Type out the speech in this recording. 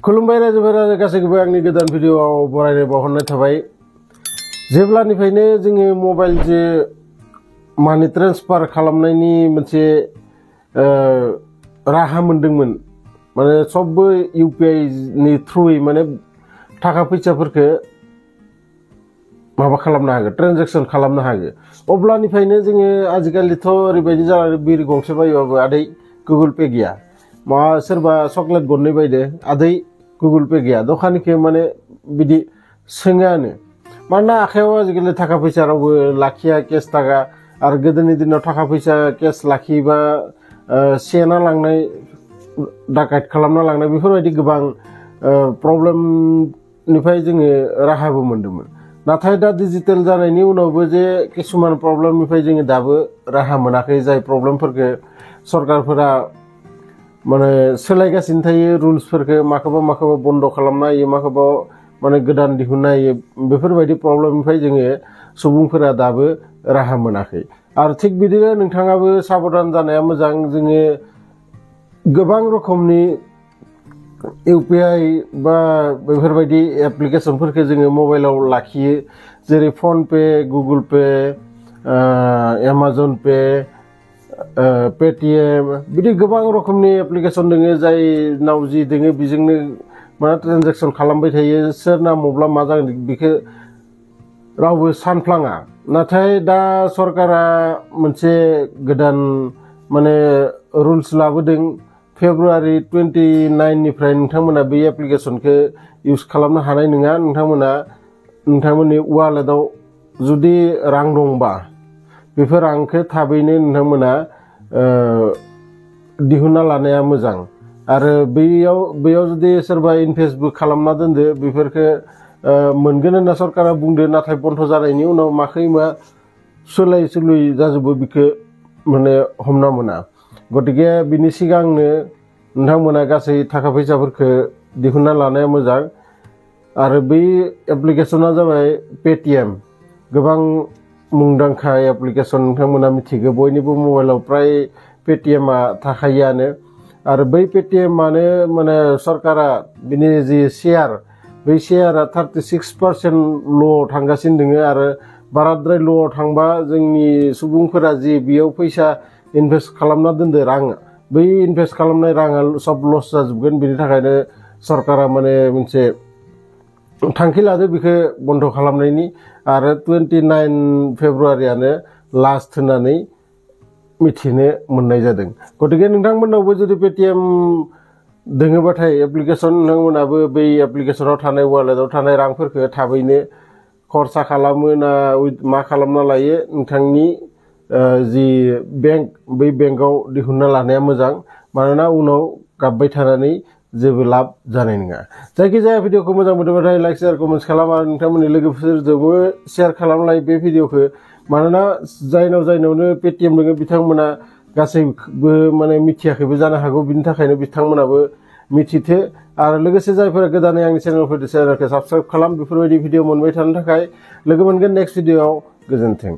खुलुमबाय रायजोफोरा गासैखौबो आंनि गोदान भिडिअआव बरायनो बावहरनाय थाबाय। जेब्लानिफ्रायनो जोङो मबाइलजों मानि ट्रेन्सफार खालामनायनि मोनसे राहा मोनदोंमोन, माने सबबो इउपिआई नि थ्रुयै माने थाखा फैसाफोरखौ माबा खालामनो हागोन, ट्रेन्जेक्सन खालामनो हागोन। अब्लानिफ्रायनो जोङो आजिखालिथ' ओरैबायदि जानानै बिर गंसे बायोबाबो आदै गुगल पे गैया, मा सोरबा चकलेट गरनै बायदो आदै गुगल पे गैया, दखानिखौ माने बिदि सोङानो। मानोना आखायाव आजिखालि थाखा फैसा रावबो लाखिया केस थाखा, आरो गोदोनि दिनाव थाखा फैसा केस लाखियोबा सेना लांनाय, डाकाइट खालामना लांनाय बेफोरबायदि गोबां प्रब्लेमनिफ्राय जोङो राहाबो मोन्दोंमोन। नाथाय दा डिजिटेल जानायनि उनावबो जे किसुमान प्रब्लेमनिफ्राय जोङो दाबो राहा मोनाखै, जाय प्रब्लेमफोरखौ सरकारफोरा माने सोलायगासिनो थायो, रुल्सफोरखौ माखौबा बन्द खालामना होयो, माखौबा माने गोदान दिहुनना होयो। बेफोरबायदि प्रब्लेमनिफ्राय जोङो सुबुंफोरा दाबो राहा मोनाखै। आरो थिग बिदिनो नोंथाङाबो साबधान जानाया मोजां। जोङो गोबां रोखोमनि इउपिआई बा बेफोरबायदि एप्लिकेसनफोरखौ जोङो मबाइलाव लाखियो, जेरै PhonePe, Google Pay, Amazon Pay, Paytm, बिदि गोबां रोखोमनि एप्लिकेसन दोङो। जायनाव जि दोङो बेजोंनो माने ट्रेन्जेक्सन खालामबाय थायो। सोरना मब्ला मा जागोन बेखौ रावबो सानफ्लाङा। नाथाय दा सरकारा मोनसे गोदान माने रुल्स लाबोदों। फेब्रुवारि 29 निफ्राय नोंथांमोना बे एप्लिकेसनखौ इउज खालामनो हानाय नङा। नोंथांमोननि वालेटआव जुदि रां दंबा बेफोर रांखौ थाबैनो नोंथांमोना दिहुनना लानाया मोजां। आरो बैयाव जुदि सोरबा इनभेस्टबो खालामना दोनदो, बेफोरखौ मोनगोन होनना सरकारा बुंदो। नाथाय बन्द जानायनि उनाव माखै मा सोलाय सोलुय जाजोबो बेखौ माने हमना मोना। गतिके बिनि सिगांनो नोंथांमोना गासै थाखा फैसाफोरखौ दिहुनना लानाया मोजां। आरो बै एप्लिकेसना जाबाय पेटिएम, गोबां मुंदांखा एप्लिकेसन, नोंथांमोना मिथिगौ। बयनिबो मबाइलाव फ्राय पेटिएमा थाखायोआनो। आरो बै पेटिएमानो माने सरकारा बिनि जि शेयार, बै शेयारा 36% थांगासिनो दङ। आरो बाराद्राय ल'आव थांबा जोंनि सुबुंफोरा जि बेयाव फैसा इनभेस्ट खालामना दोनदो, रां, बै इनभेस्ट खालामनाय राङा सब लस जाजोबगोन। बेनि थाखायनो सरकारा माने मोनसे थांखि लादो बेखौ बन्द खालामनायनि। आरो 29 फेब्रुवारियानो लास्ट होननानै मिथिनो मोननाय जादों। गतिके नोंथांमोननावबो जुदि पेटिएम दोङोबाथाय एप्लिकेसन, नोंथांमोनाबो बै एप्लिकेसनाव थानाय वालेटआव थानाय रांफोरखौ थाबैनो खरसा खालामो ना मा खालामना लायो, नोंथांनि जि बेंक, बै बेंकआव दिहुनना लानाया मोजां। मानोना उनाव गाबबाय थानानै जेबो लाब जानाय नङा। जायखिजाया भिडिअखौ मोजां मोनोबाथाय लाइक, शेयार, कमेन्ट्स खालाम। आरो नोंथांमोननि लोगोफोरजोंबो शेयार खालामलाय बे भिडिअखौ। मानोना जायनावनो पेटिएम दङ बिथांमोना गासैबो माने मिथियाखैबो जानो हागौ। बिनि थाखायनो बिथांमोनाबो मिथिथो। आरो लोगोसे जायफोरा गोदानै आंनि चेनेलखौ साबस्क्राइब खालाम। बेफोरबायदि भिडिअ मोनबाय थानो थाखाय। लोगो मोनगोन नेक्स्ट भिडिअआव। गोजोन्थों।